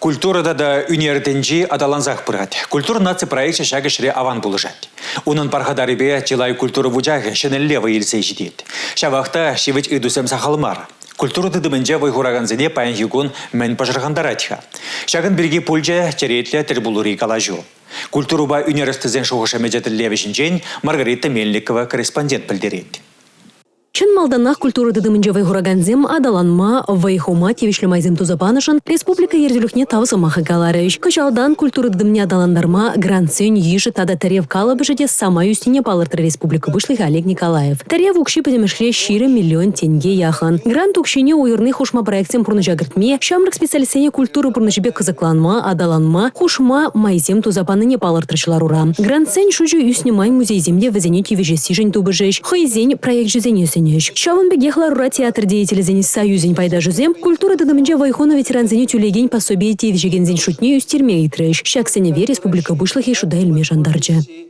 Культура тата ӳнер тӗнчи аталансах пырать. Культура наци проекчӗ ҫак ӗҫре аван пулӑшать. Унӑн пархатарӗпе чылай культура вучахӗ ҫӗнӗлле вӑй илсе ҫитет. Ҫавах та ҫивӗч ыйтусем сахал мар. Культура тытӑмӗнче вӑй хуракансене паянхи кун мӗн пӑшӑрхантарать-ха? Ҫакӑн пирки пулчӗ черетлӗ тӗлпулури калаҫу. Культурӑпа ӳнер ӑстисен шухӑш-ӗмӗчӗ тӗллевӗ ҫинчен Маргарита Мельникова корреспондент пӗлтерет. Чӑн малтанах культура тытӑмӗнче вӑй хуракансем аталанма, вӑй хума тивӗҫлӗ майсем туса панӑшӑн республика ертӳлӗхне тав сӑмахӗ каларӗҫ. Кӑҫалтан культура тытӑмне аталантарма грантсен йышӗ тата тӗрев калӑпӑшӗ те самай ӳснине палӑртрӗ республика Пуҫлӑхӗ Олег Николаев. Тӗрев укҫи пӗтӗмӗшле 20 миллион тенке яхӑн. Грант укҫине уйӑрни хушма проектсем пурнӑҫа кӗртме, ҫамрӑк специалистсене культура пурнӑҫӗпе кӑсӑкланма, аталанма хушма майсем туса панине палӑртрӗҫ ларура. Грантсен шучӗ ӳснӗ май музейсем те вӗсене тивӗҫессишӗн тупӑшӗҫ, хӑйсен проекчӗсене сӗнӗҫ. Ҫавӑн пекех ларура театр деятелӗсен союзӗн пайташӗсем культура тытӑмӗнче вӑй хунӑ ветерансене тӳлекен пособие тивӗҫекенсен шутне ӳстерме ыйтрӗҫ. Ҫак сӗнӗве республика Пуҫлӑхӗ шута илме шантарчӗ.